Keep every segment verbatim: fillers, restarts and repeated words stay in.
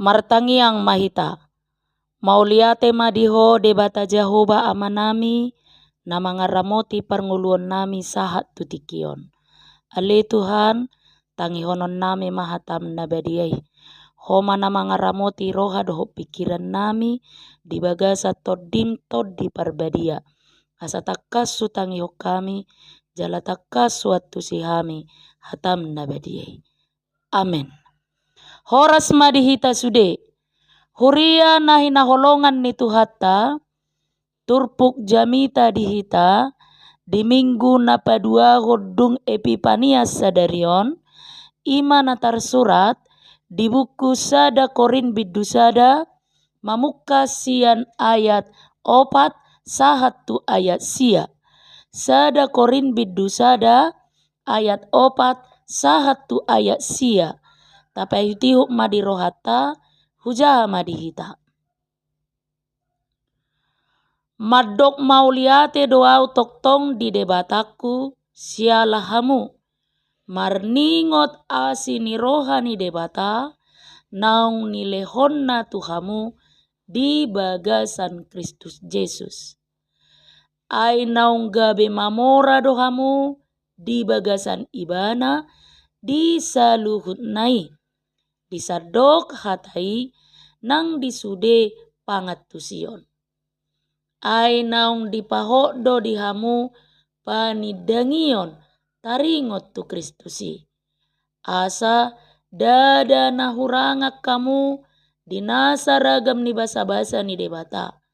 Martangiang ma hita. Mauliate ma di Ho Debata Jahowa Amanami, na mangaramoti parngoluonnami sahat tu tingki on. Ale Tuhan, tangihononnami ma hataM na badia i. Ho ma na mangaramoti roha dohot pingkirannami di bagasan TondiM Tondi Parbadia. Asa tangkas hutangihon hami, jala tangkas huantusi hami hataM na badia i. Amen. Horas ma di hita sude. Huria na hinaholongan ni Tuhanta, turpuk jamita di hita di Minggu na paduahon dung Epipania sadari on, i ma na tarsurat di buku sada Korint bindu sada, mamungka sian ayat opat sahat tu ayat sia. Sada Korint bindu sada ayat opat sahat tu ayat sia. Tapaihutihut ma di rohanta, hujaha ma di hita. Mandok mauliate do ahu tongtong di Debatangku siala hamu, marningot asi ni roha ni Debata, naung nilehonna tu hamu di bagasan Kristus Jesus. Ai naung gabe mamora do hamu di bagasan Ibana di saluhutna i, di sandok hata i nang di sude pangantusion. Ai naung dipahot do di hamu panindangion taringot tu Kristus i. Asa ndada na hurangan hamu di nasa ragam ni basabasa ni Debata.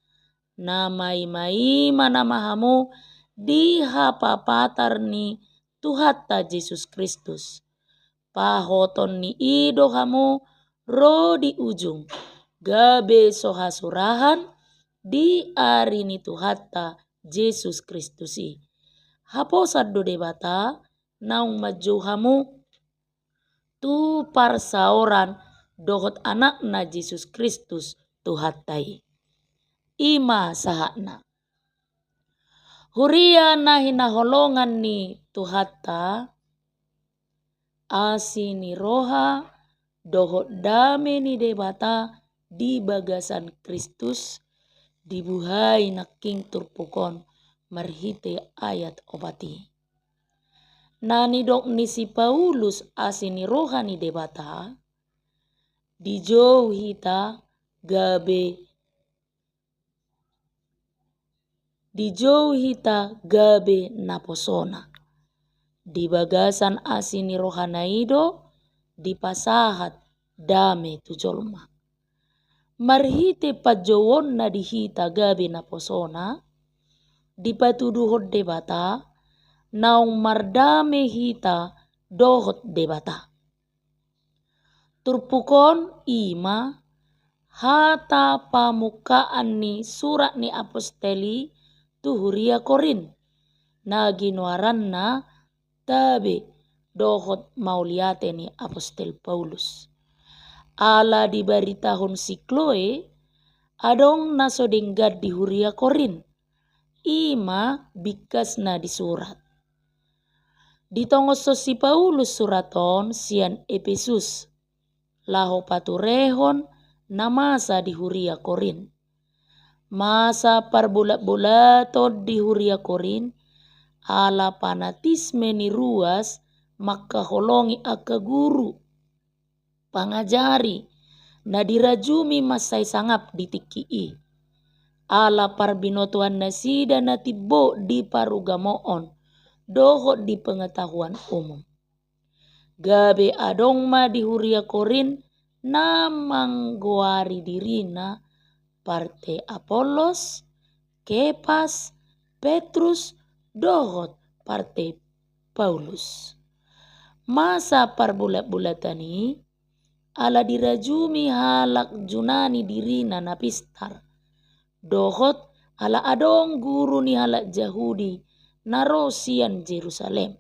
Na maimaima nama hamu di hapapatar ni Tuhanta Jesus Kristus. Pahoton ni i do hamu ro di ujung, gabe so hasurahan di ari ni Tuhanta Jesus Kristus i. Haposan do Debata naung manjou hamu tu parsaoran dohot Anakna Jesus Kristus Tuhanta i. I ma sahatna. Huria na hinaholongan ni Tuhanta, asi ni roha dohot dame ni Debata di bagasan Kristus dibuhai nangkin turpuk on marhite ayat opat i. Na nidok ni si Paulus asi ni roha ni Debata, dijou hita gabe dijou hita gabe naposona. Di bagasan asi ni rohana i do dipasahat dame tu jolma. Marhite panjouonna di hita gabe naposona, dipatuduhon Debata naung mardame hita dohot Debata. Turpuk on i ma hata pamungkaan ni surat ni apostel i tu huria Korint, na ginoaranna tabe dohot mauliate ni apostel Paulus. Ala dibaritahon si Kloe, adong na so denggan di huria Korint, i ma bingkasna disurat. Ditongoshon si Paulus surat on sian Epesus, laho paturehon na masa di huria Korint. Masa parbolatbolaton di huria Korint, ala panatisme ni ruas mangkaholongi angka guru, pangajari, na dirajumi mansai sangap di tingki i. Ala parbinotoan nasida na timbo di parugamoon dohot di pengetahuan umum. Gabe adong ma di huria Korint na manggoari dirina parte Apollos, Kepas, Petrus, dohot parte Paulus. Masa parbolatbolatan i, ala dirajumi halak Junani dirina na pistar, dohot ala adong guru ni halak Jahudi na ro sian Jerusalem.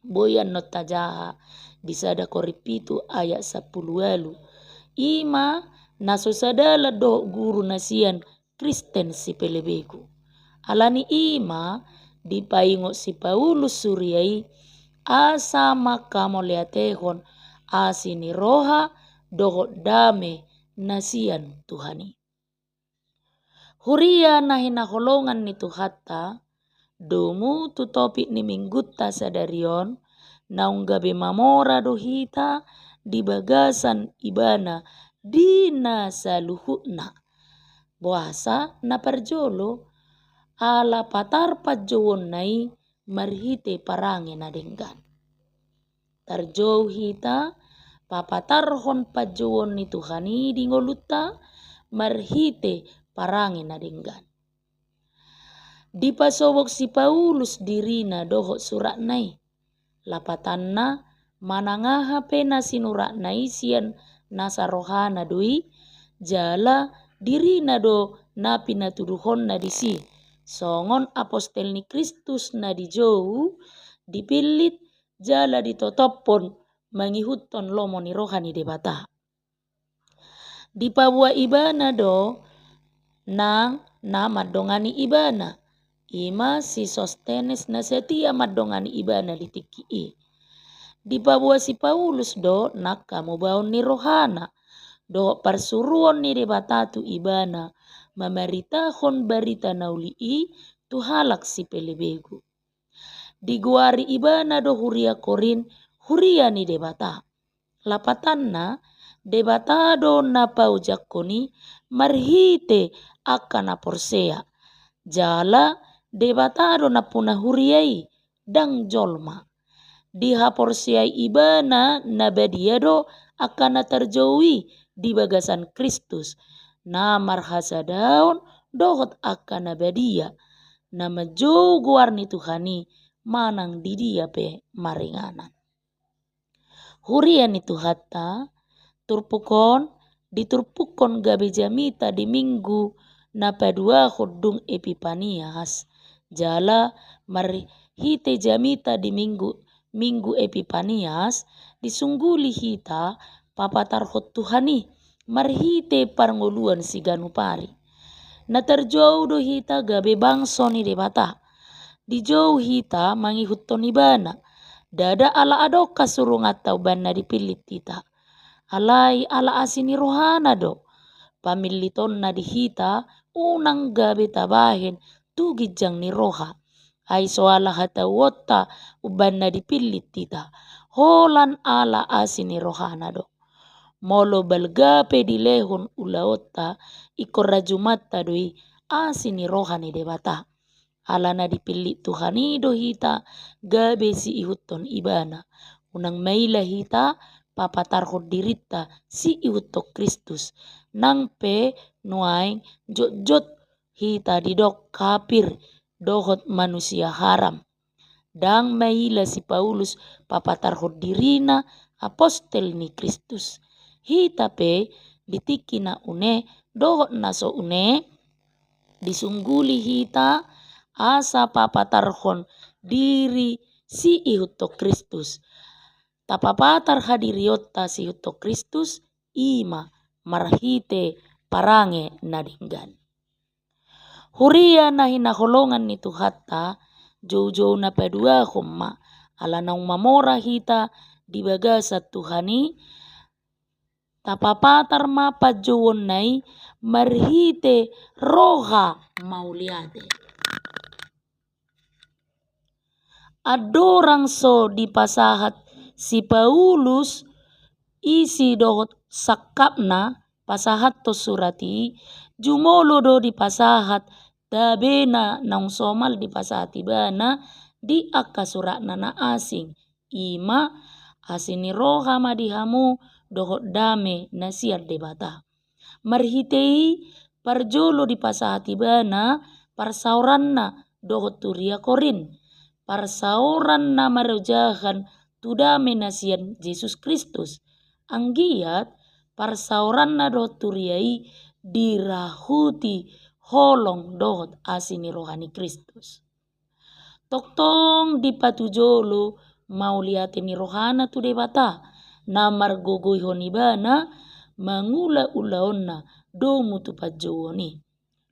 Boi annon tajaha di sada Korint pitu ayat sampulu ualu. I ma na so sadalan dohot guru na sian Kristen sipelebegu. Ala ni i ma dipaingot si Paulus huria i asa mangkamauliatehon asi ni roha dohot dame na sian Tuhan i. Huria na hinaholongan ni Tuhanta, domu tu topik ni minggunta sadari on, naung gabe mamora do hita di bagasan Ibana di na saluhutna. Boasa? Na parjolo, ala patar panjouonna i marhite parange na denggan. Tarjou hita papatarhon panjouon ni Tuhan i di ngolunta marhite parange na denggan. Dipasobok si Paulus dirina dohot suratna i. Lapatanna, manang aha pe na sinuratna i sian nasa rohana do i, jala dirina do na pinatuduhonna disi. Songon apostel ni Kristus na dijou, dipillit, jala ditotophon mangihuthon lomo ni roha ni Debata. Dipaboa ibana do nang na mandongani ibana, i ma si Sostenes na setia mandongani ibana di tingki i. Dipaboa si Paulus do nang hamubaon ni rohana dohot parsuruon ni Debata tu ibana mamaritahon barita na uli i tu halak sipelebegu. Digoari ibana do huria Korint huria ni Debata. Lapatanna, Debata do na paojakhon i marhite angka na porsea. Jala Debata do nampuna huria i, ndang jolma. Dihaporseai ibana na badia do angka na tarjou i di bagasan Kristus, na marhasadaon dohot angka na badia, na manjou goar ni Tuhan i manang di dia pe maringanan. Huria ni Tuhanta, turpuk on diturpukhon gabe jamita di minggu na paduahon dung Epipanias, jala marhite jamita di minggu, minggu Epipanias, disungguli hita papatarhon Tuhan i marhite parngoluan siganup ari. Na tarjou do hita gabe bangso ni Debata. Dijou hita mangihuthon ibana. Ndada ala adong hasurunganta umbahen na dipillit hita. Alai ala asi ni rohana do. Pamillitonna di hita unang gabe tabahen tu ginjang ni roha. Ai so ala hatauonta umbahen na dipillit hita. Holan ala asi ni rohana do. Molo balga pe dilehon ulaonta, ingkon rajumanta do i asi ni roha ni Debata. Ala na dipillit Tuhan i do hita gabe siihuthon ibana. Unang maila hita papatarhon dirinta siihuthon Kristus. Nang pe nuaeng jotjot hita didok kapir dohot manusia haram. Ndang maila si Paulus papatarhon dirina apostel ni Kristus. Hita pe di tingki na une dohot na so une disungguli hita asa papatarhon diri siihuthon Kristus. Tapapatar hadirionta siihuthon Kristus, i ma marhite parange na denggan. Huria na hinaholongan ni Tuhanta, joujou na paduahon ma, ala naung mamora hita di bagasan Tuhan i, tapapatar ma panjouonna i marhite roha mauliate. Andorang so dipasahat si Paulus isi dohot sangkapna pasahathon surat i, jumolo do dipasahat tabena naung somal dipasahat ibana di angka suratna na asing, i ma asi ni roha ma di hamu dohot dame na sian Debata. Marhite i parjolo dipasahat ibana parsaoranna dohot huria Korint, parsaoran na marojahan tu dame na sian Jesus Kristus. Anggiat parsaoranna dohot huria i dirahuti holong dohot asi ni roha ni Kristus. Tongtong dipatujolo mauliate ni rohana tu Debata, na margogoihon ibana mangula ulaonna domu tu panjouon i.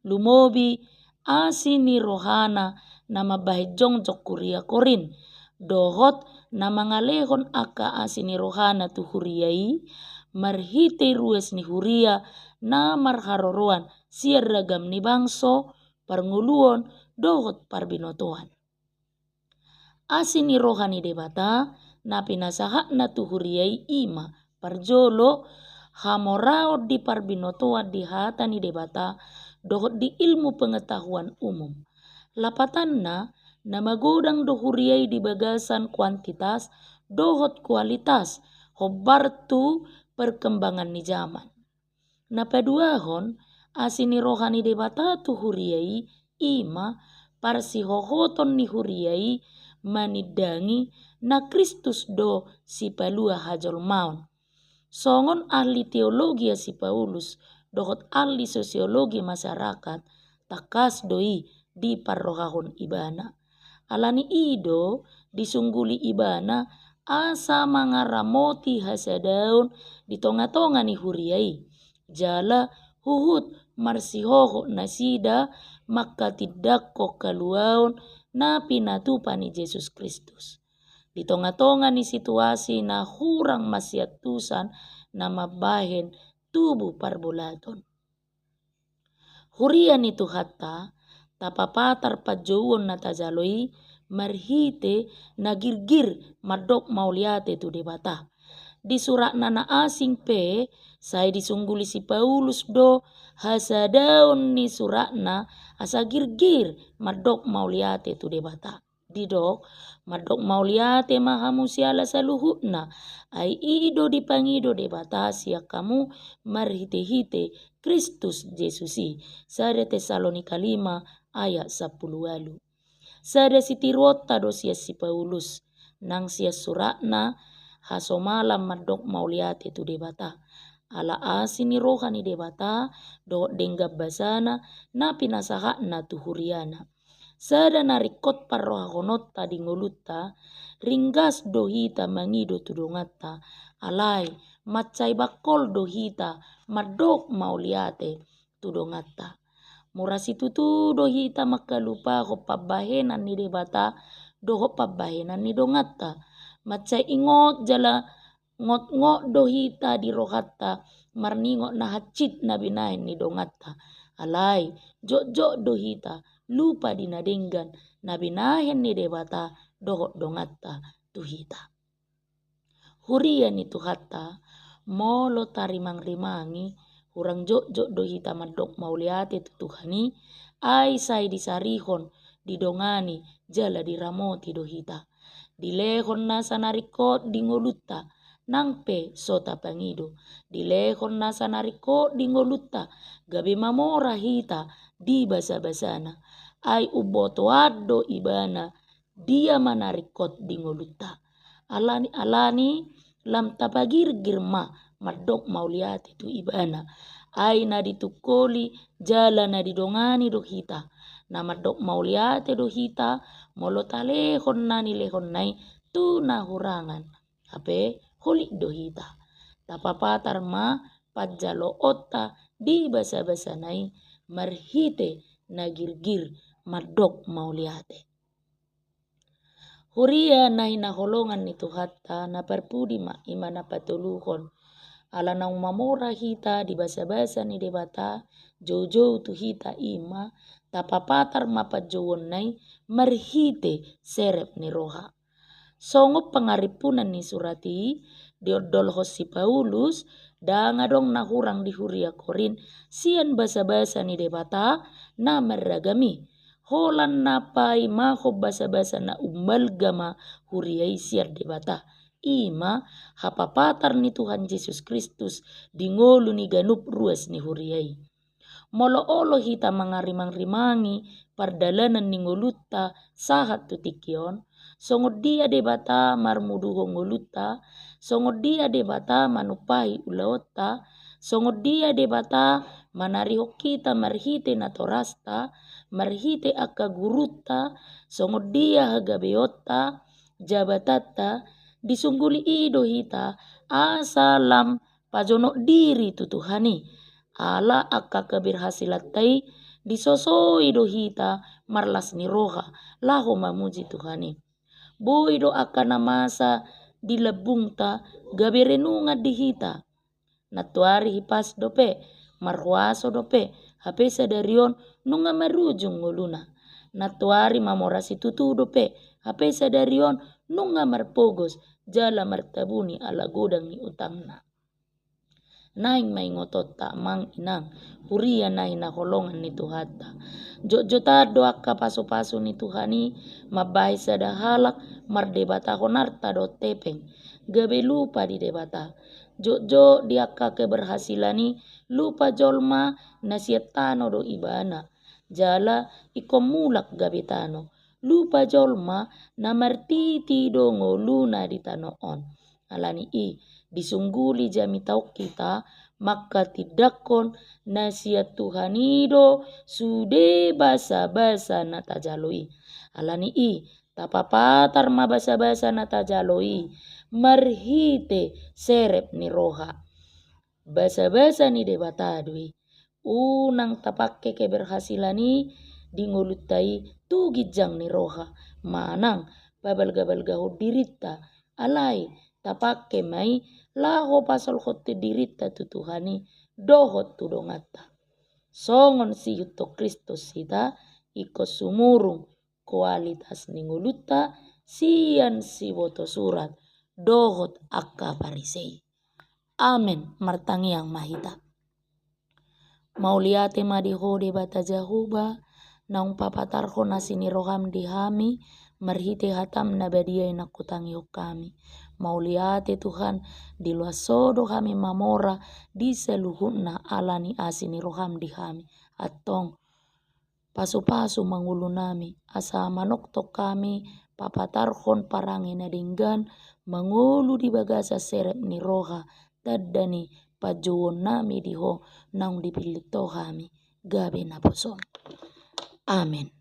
Lumobi asi ni rohana na mambahen jongjong huria Korint, dohot na mangalehon angka asi ni rohana tu huria i, marhite ruas ni huria na marharoroan sian ragam ni bangso, parngoluon dohot parbinotoan. Asi ni roha ni Debata na pinasahatna tu huria i ima, parjolo, hamoraon di parbinotoan di hata ni Debata dohot di ilmu pengetahuan umum. Lapatanna, na magodang do huria i di bagasan kuantitas dohot kualitas, hombar tu perkembangan ni zaman. Na paduahon, asi ni roha ni Debata tu huria i ima parsihohoton ni huria i manindangi na Kristus do sipalua hajolmaon. Songon ahli teologia si Paulus dohot ahli sosiologi masyarakat, tangkas do i diparrohahon ibana. Ala ni i do disungguli ibana asa mangaramoti hasadaon di tongatonga ni huria i, jala huhut marsihohot nasida mangkatindangkon haluaon na pinatupa ni Jesus Kristus di tongatonga ni situasi na hurang masiantusan na mambahen tubu parbolaton. Huria ni Tuhanta, tapapatar panjouon na tajalo i marhite na girgir mandok mauliate tu Debata. Di suratna na asing pe, sai disungguli si Paulus do hasadaon ni suratna asa girgir mandok mauliate tu Debata. Didok, mandok mauliate ma hamu siala saluhutna, ai i do dipangido Debata sian hamu marhitehite Kristus Jesus i. Sada Tesalonika lima ayat sampulu ualu. Sada sitiruonta do sian si Paulus, nang sian suratna hasomalan mandok mauliate tu Debata. Ala asi ni roha ni Debata dohot denggan basana na pinasahatna tu huriana. Sada na ringkot parrohahononta di ngolunta, ringgas do hita mangido tu donganta, alai mansai bangkol do hita mandok mauliate tu donganta. Mura situtu do hita mangkalupahon pambahenan ni Debata dohot pambahenan ni donganta. Mansai ingot jala ngotngot do hita di rohanta marningot na hansit na binahen ni donganta. Alai, jotjot do hita lupa di na denggan na binahen ni Debata dohot donganta tu hita. Huria ni Tuhanta, molo tarimangrimangi, hurang jotjot do hita mandok mauliate tu Tuhan i, ai sai disarihon, didongani, jala diramoti do hita. Dilehon nasa na ringkot di ngolunta, nang pe so tapangido. Dilehon nasa na ringkot di ngolunta, gabe mamora hita di basabasana. Ai umbotoan do ibana, dia ma na ringkot di ngolunta. Alani, alani lam tapagirgir ma mandok mauliate tu ibana. Ai na ditungkoli jala na didongani do hita. Na mandok mauliate do hita, molo talehon na nilehonna i tu na hurangan. Hape holit do hita. Tapapatar ma panjaloonta di basabasana i marhite na girgir mandok mauliate. Huria na hinaholongan ni Tuhanta, na parpudi ma ima na patoluhon. Ala naung mamora hita di basabasa ni Debata, joujou tu hita ima, tapapatar ma panjouonna i marhite serep ni roha. Songon pangarimpunan ni surat i, diondolhon si Paulus, ndang adong na hurang di huria Korint, sian basabasa ni Debata na marragam i. Holan na paimahon basabasa na umbalga ma huria i sian Debata. Ima hapapatar ni Tuhan Jesus Kristus di ngolu ni ganup ruas ni huria i. Molo olo hita mangarimangrimangi pardalanan ni ngolunta sahat tu tingki on, songon dia Debata marmuduhon ngolunta, songon dia Debata manumpahi ulaonta, songon dia Debata manarihon hita marhite natorasta, marhite angka gurunta, songon dia hagabeonta, jabatanta, disungguli i do hita, asa lam pajonok diri tu Tuhan i. Ala angka keberhasilanta i disosoi do hita marlas ni roha, laho mamuji Tuhan i. Boi do angka na masa di lambungta gabe renungan di hita. Nantoari hipas dope, marhuaso dope, hape sadari on nunga marujung ngoluna. Nantoari mamora situtu dope, hape sadari on nunga marpogos jala martabuni ala godang ni utangna. Naeng ma ingotonta, amang inang, huria na hinaholongan ni Tuhanta. Jotjot do angka pasupasu ni Tuhan i mambahen sada halak mardebatahon arta dohot hepeng, gabe lupa di Debata. Jotjot di angka keberhasilan i lupa jolma na sian tano do ibana, jala ingkon mulak gabe tano. Lupa jolma na martiti do ngoluna di tano on. Alani i, disungguli jamita on hita manghatindanghon na sian Tuhan i do sude basabasa na tajalo i. Alani i, tapapatar ma basabasa na tajalo i marhite serep ni roha. Basabasa ni Debata do i. Unang tapangke keberhasilan i di ngolunta i tu ginjang ni roha, manang pabalgabalgahon dirinta, alai tapangke ma i laho pasolhothon dirinta tu Tuhan i dohot tu donganta. Songon siihuthon Kristus hita, ingkon sumurung kualitas ni ngolunta sian siboto surat dohot angka parise i. Amen. Martangiang ma hita. Mauliate ma di Ho Debata Jahowa, naung papatarhon asi ni roham di hami marhite hatam na badia i naung hutangihon hami. Mauliate Tuhan, diloas Ho do hami mamora di saluhutna alani asi ni roham di hami. Antong, pasupasu ma ngolunami, asa manongtong hami papatarhon parange na denggan, mangolu di bagasan serep ni roha, tanda ni panjouonnami di Ho naung dipillit Ho hami gabe naposom. Amen.